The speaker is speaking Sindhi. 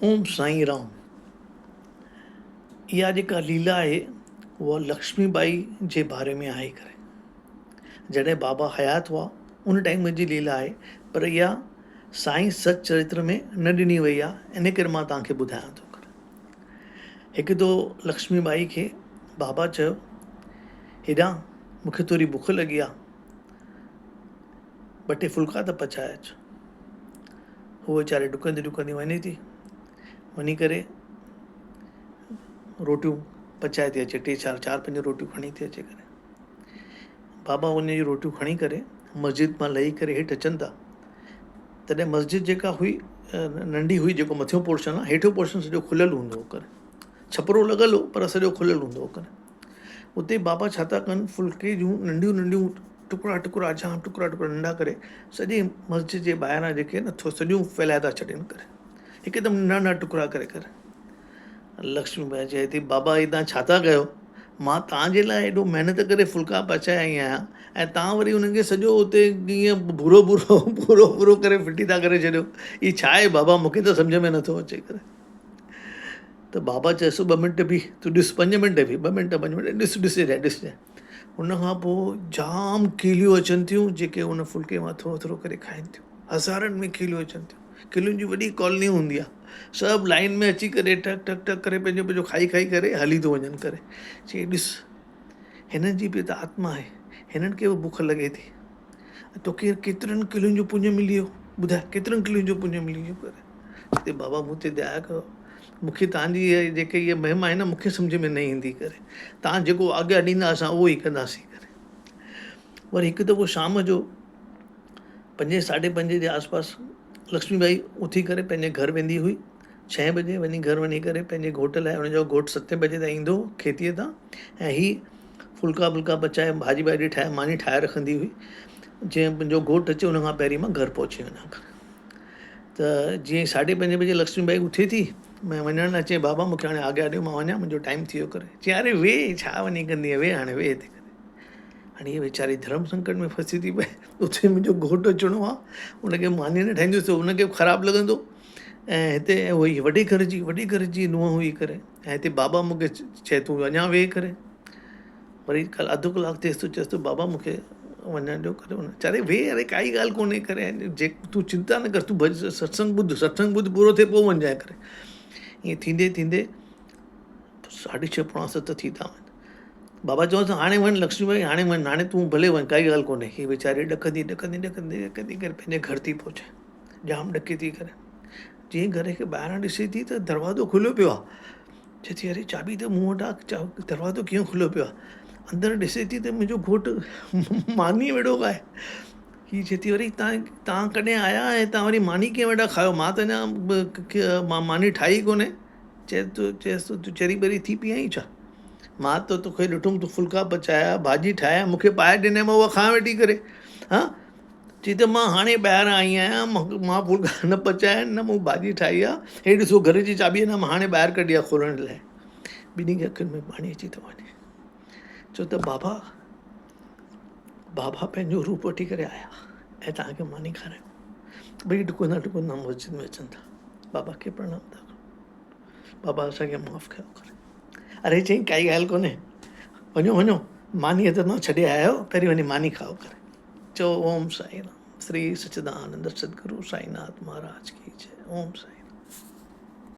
اوم سائين رام. اها جيڪا ليلا آهي اها لڪشمي ٻائي جي باري ۾ آهي ڪري جڏهن بابا حيات هئا ان ٽائيم جي ليلا آهي پر اها سائين ست چرتر ۾ نه ڏني وئي آهي ان ڪري مان توهان کي ٻڌايان ٿو ڪري هڪ دو لڪشمي ٻائي کي بابا چيو هيڏانهن مون کي ٿوري بک لڳي آهي ٻه ٽي ڦلڪا ته پچائي اچ. هوء ويچاري ڊڪندي ڊڪندي وڃي ٿي. وڃي ڪري روٽيون پچائي ٿي اچي. ٽي چار چار پنج روٽيون کڻي ٿي اچي ڪري. بابا ان جون روٽيون کڻي ڪري مسجد مان لهي ڪري هيٺ اچن ٿا. تڏهن مسجد جيڪا هئي ننڍي هئي جيڪو مٿيون پورشن آهي هيٺيون پورشن سڄو کليل هوندو هو ڪري. ڇپرو لڳل هو پر سڄو کليل هوندو هو ڪري. اتي بابا ڇا ٿا ڪن ڦلڪي جون ننڍيون ننڍيون ٽڪڙا ٽڪڙا جام ٽڪڙا ٽڪڙا ننڍا ڪري سڄي مسجد جي ٻاهران جيڪي آهن نه سڄيون ڦهلائي ٿا ڇڏين ڪري هڪدم ننڍا ننڍا ٽڪڙا ڪري ڪري لڪشمي ٻائي چئي ٿي بابا هي تان ڇا ٿا ڪيو مان تان جي لاء ايڏو محنت ڪري ڦلڪا پچائي آئي آهيان ۽ تان وري انهن کي سڄو اتي ائين ڀورو ڀورو ڀورو ڀورو ڪري ڦٽي ٿا ڪري ڇڏيو هي ڇا آهي بابا مون کي ته سمجهه ۾ نٿو اچي ڪري ته بابا چيس ٻه منٽ بيهه تون ڏس پنج منٽ بيهه ٻه منٽ پنج منٽ ڏس ڏسجانء ڏسجانء ان کان پوء جام ڪيليون اچن ٿيون جيڪي ان ڦلڪي مان ٿورو ٿورو ڪري کائن ٿيون هزارن ۾ ڪيليون اچن ٿيون ڪيلين جي وڏي ڪالوني هوندي آهي سڀ لائن ۾ اچي ڪري ٽڪ ٽڪ ٽڪ ڪري پنهنجو پنهنجو کائي کائي ڪري هلي ٿو وڃن ڪري چي ڏس هنن جي به ته آتما آهي هنن کي به بک لڳي ٿي توکي ڪيترن ڪلين جو پڃ ملي ويو ٻڌاء ڪيترن ڪلين جو پڃ ملي ويو ڪري چي بابا مون تي ديا ڪيو مون کي توهان جي اها جيڪي اها مهما آهي نه مون کي سمجهه ۾ نه ايندي ڪري توهان جيڪو آگيا ڏيندا اسان اهو ئي ڪنداسين ڪري وري هڪ دفعو شام جو پنجين ساڍي پنجين جي آس پاس لڪشمي ٻائي اٿي ڪري پنهنجي گهر ويندي هئي ڇهين بجي وڃي گهر وڃي ڪري پنهنجي گهوٽ لاء ان جو گهوٽ ستين بجي تائين ايندو هو کيتيء تان ۽ هي ڦلڪا ٻلڪا پچائي ڀاڄي ٻاڄي ٺاهي ماني ٺاهي رکندي هئي جيئن منهنجو گهوٽ اچي ان کان پهرين مان گهر پهچي وڃان ڪري ته جيئن ئي ساڍي پنجين بجي لڪشمي ٻائي اٿي ٿي ۾ وڃڻ لاء چئي بابا مونکي هاڻي آگيا ڏيو مان وڃان منهنجو ٽائيم ٿي ويو ڪري چئي اري ويهه ڇا وڃي ڪندينء ويهه هاڻي ويهه هتي ڪري هاڻي هيء ويچاري ڌرم سنڪٽ ۾ ڦسي ٿي پئي اتي منهنجو گهوٽ اچڻو آهي ان کي ماني نه ٺاهيندس ته ان کي به خراب لڳندو ۽ هتي هئي وڏي گهر جي وڏي گهر جي نونهن هئي ڪري ۽ هتي بابا مون کي چئي تون اڃا ويهه ڪري وري ڪل اڌ ڪلاڪ ٿيس ٿو چئيس ٿو بابا مون کي وڃڻ ڏيو ڪري چئي اري ويهه اري ڪائي ڳالهه ڪونهي ڪري جي تون چنتا نه ڪر تون ڀڄ ستسنگ ٻڌ ستسنگ ٻڌ پورو ٿئي پوء وڃجانء ڪري ائين ٿيندي ٿيندي ساڍي ڇهه پوڻا ست ٿي ٿا وڃن بابا چونس هاڻي وڃ لڪشمي ٻائي هاڻي وڃ هاڻي تون ڀلي وڃ ڪائي ڳالهه ڪونهي هي ويچاري ڏڪندي ڏڪندي ڏڪندي ڏڪندي ڪري پنهنجي گهر ٿي پهچي جام ڏڪي ٿي ڪري جيئن گهر کي ٻاهران ڏسي ٿي ته دروازو کليو پيو آهي چئي ٿي اري چاٻي ته مون وٽ آهي دروازو ڪيئن کليو پيو آهي اندر ڏسي ٿي ته منهنجو گهوٽ ماني ويٺو کائي هي چئي ٿي اري تان تان ڪڏهن آيا ۽ تان وري ماني ڪيئن ويٺا کايو مان ته اڃا مان ماني ٺاهي ڪونهي چئي ٿو چئيس ٿو تون چري ٻري ٿي پئي آهين ڇا مان ته توکي ڏٺم تون ڦلڪا پچايا ڀاڄي ٺاهي مون کي پائي ڏني مان اها کان ويٺي ڪري ها چي ته مان هاڻي ٻاهران آئي آهيان مان ڦلڪا نه پچايا آهن نه مون ڀاڄي ٺاهي آهي هي ڏسو گهر جي چاٻي اڃا مان هاڻي ٻاهر ڪڍي آهي کولڻ لاء ٻنهي کي اکين ۾ پاڻي اچي ٿو وڃي ڇو ته بابا بابا پنهنجو روپ وٺي ڪري آيا ۽ توهان کي ماني کارايو ٻئي ڊڪندا ڊڪندا مسجد ۾ اچن ٿا بابا کي پرڻام ٿا ڪن بابا اسان کي معاف ڪيو ڪري اري چئي ڪائي ڳالهه ڪونهي وڃو وڃو ماني ته مان ڇڏي آيا آهيو پهرين وڃي ماني کائو ڪري چئو اوم سائين رام شري سچدانند ستگرو سائين ناٿ مهاراج ڪي جي اوم سائين.